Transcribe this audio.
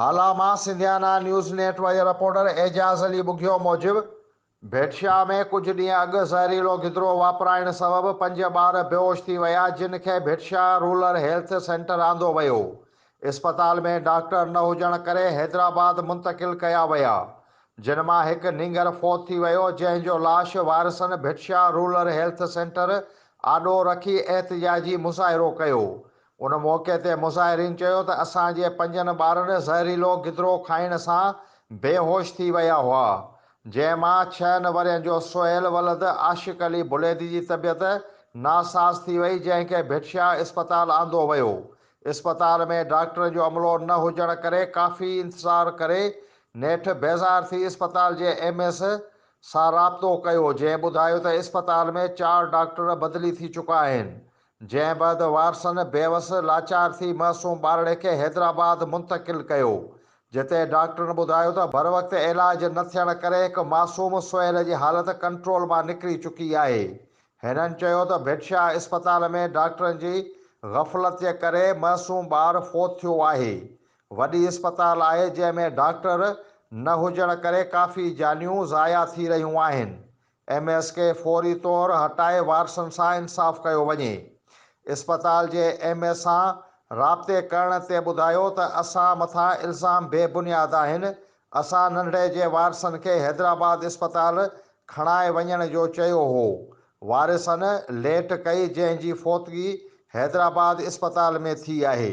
هالا مان Sindhiana news net work جي reporter Ejaz Ali Bughio موجب ڀٽ شاهه ۾ ڪجهه ڏينهن اڳ زهريلو گدرو واپرائڻ سبب پنج ٻار بيهوش ٿي ويا جن کي Bhit Shah rural health centre آندو ويو اسپتال ۾ ڊاڪٽر نه هجڻ ڪري حيدرآباد منتقل ڪيا ويا جن مان هڪ نينگر فوت ٿي ويو جنهن جو لاش وارثن Bhit Shah rural health centre آڏو رکي احتجاجي مظاهرو ڪيو ان موقعي تي مظاهرين چيو ته اسان جي پنجن ٻارن زهريلو گدرو کائڻ سان بيهوش ٿي ويا هئا، جنهن مان ڇهن ورهين جو سهيل ولد عاشق علي بليدي جي طبيعت ناساز ٿي وئي، جنهن کي ڀٽ شاهه اسپتال آندو ويو، اسپتال ۾ ڊاڪٽرن جو عملو نه هجڻ ڪري ڪافي انتظار ڪري نيٺ بيزار ٿي اسپتال جي ايم ايس سان رابطو ڪيو، جنهن ٻڌايو ته اسپتال ۾ چار ڊاڪٽر بدلي ٿي چڪا آهن، جنهن بعد وارثن بيوس لاچار ٿي معصوم ٻارڙي کي حيدرآباد منتقل ڪيو، جتي ڊاڪٽرن ٻڌايو ته بروقت علاج نه ٿيڻ ڪري هڪ معصوم سهيل جي حالت ڪنٽرول مان نڪري چڪي آهي. هنن چيو ته ڀٽ شاهه اسپتال ۾ ڊاڪٽرن جي غفلت جي ڪري معصوم ٻار فوت ٿيو آهي، وڏي اسپتال آهي جنهن ۾ ڊاڪٽر نه هجڻ ڪري ڪافي جانيون ضايع ٿي رهيون آهن، ايم ايس کي فوري طور هٽائي وارثن سان انصاف ڪيو وڃي. اسپتال جي ايم ايس سان رابطي ڪرڻ تي ٻڌايو ته اسان مٿان الزام بي بنياد آهن، اسان ننڍڙي جي وارثن کي حيدرآباد اسپتال کڻائي وڃڻ جو چيو هو، وارثن ليٽ ڪئي جنهن جي فوتگي حيدرآباد اسپتال ۾ ٿي آهي.